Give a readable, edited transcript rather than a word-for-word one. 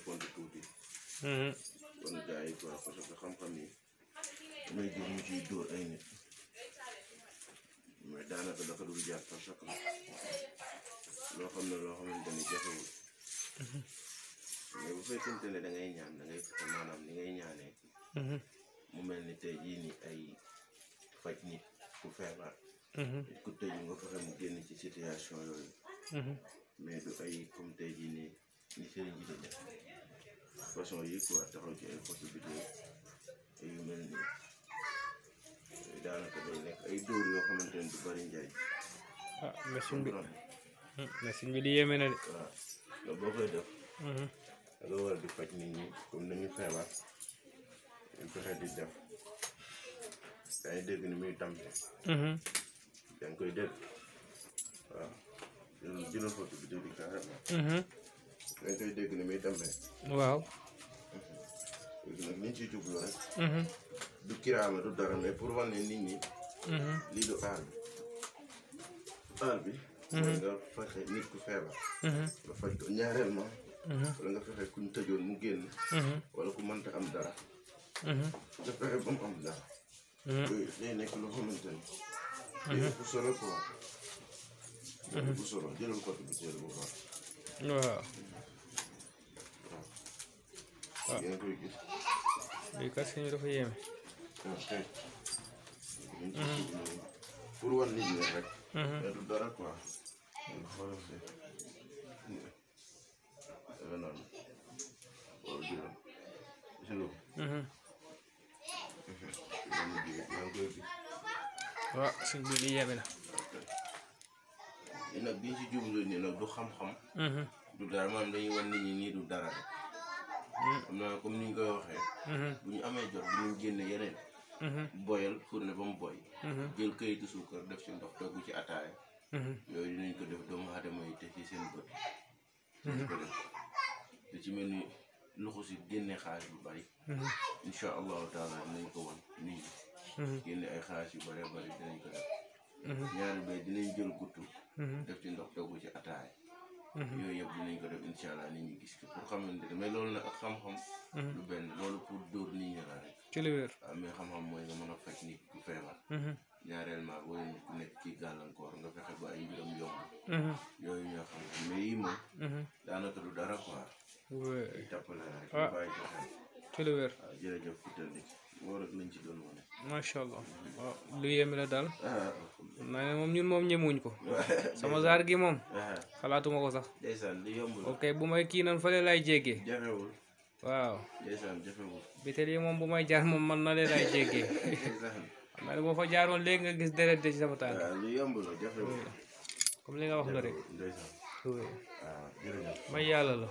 fonte tuuti kon gars yi quoi parce que xam-xam yi damay gis ñu ciy dóor ay nit mais daanaka dafa dul jaar parce que loo xam ne loo xamante ni jafewul mais bu fekkente ne da ngay ñaan da ngay fexe maanaam ni ngay ñaanee mu mel ni tey jii ni ay faj nit ku feebar nit ku tëju nga fexe mu génn ci situation yooyu mais du ay comme tey jii nii ni sëriñ ji di def façon yi quoi taxaw ci ay possibilité ay yu mel nii daanaka day nekk ay dóor yoo xamante ne du bari njaay machine bi di yéeme na de waaw loolu boo koy def da nga war di faj nit ñi comme nañu feebar ñu fexe di def dangay dégg ni muy tampe yaa ngi koy dégg waaw jëlal photo bi di carrément danga koy dégg ni muy tampe waaw léegi nag liñ ciy jublu rek du kiraama du dara mais pour wane nit ñi lii du aar bi mooy nga fexe nit ku feebar nga faj ko ñaareellement wala nga fexe kuñ tëjoon mu génn wala ku mënta am dara nga fexe ba mu am dara yooyu day nekk loo xamante ni day ëpp solo quoi day ëpp solo jëlal côté bi jël bu baax waaw yéen a koy gis lii kat suñu dafa yéeme kay pour wan nit ñi rek mais du dara quoi xoolal fii dafa noonu wala juróom juróom waaw suñ bi lii yéeme na yi nag biñ ci jublu nii nag du xam-xam du dara maanaam dañuy wan nit ñi nii du dara rek xam naa comme ni ñu koy waxee bu ñu amee jot dinañ génne yeneen boyal fourne ba mu boy jël kayitu suukar def ci ndox togg ci ataaya yooyu dinañ ko def doomu aadama yi te ci seen bët dinañ ko def te ci mel ni luxu si génne xaalis bu bari insha allahu taala dinañ ko wan nit ñi génne ay xaalis yu bari bari dinañ ko def ñaari bay dinañ jël guttu def ci ndox togg ci ataaya yooyu yëpp dinañ ko def incha allah nit ñi gis ko pour xamante ne mais loolu nag ak xam-xam lu benn loolu pour dóor nit ñi la rek ci lu wér waaw mais xam-xam mooy nga mën a faj nit ku feebar ñaarellement boo nit ku nekk ci gàllankoor nga fexe ba ay mbiram yomb yooyu ñoo xam mais yi moom daanaka du dara quoi ay tàppale la rek ñu bàyyi ko xel ci lu wér waaw jërëjëf Koutal ni moo rek lañ ci doon wane macha allah waaw lu yéeme la daal naa ne moom ñun moom ñemuñ ko sama zaar gi moom xalaatuma ko sax ndeysaan li yomb la ok bu may kii nan fële lay jéggee jafewul waaw ndeysaan jafewul bitel yi moom bu may jaar moom man na leen lay jéggee ndeysaan xam naa ne boo fa jaaroon léegi nga gis deret de ci sama tànk waaw li yomb la jafewul comme li nga wax la rek ndeysaan waaw jërëjëf may yàlla la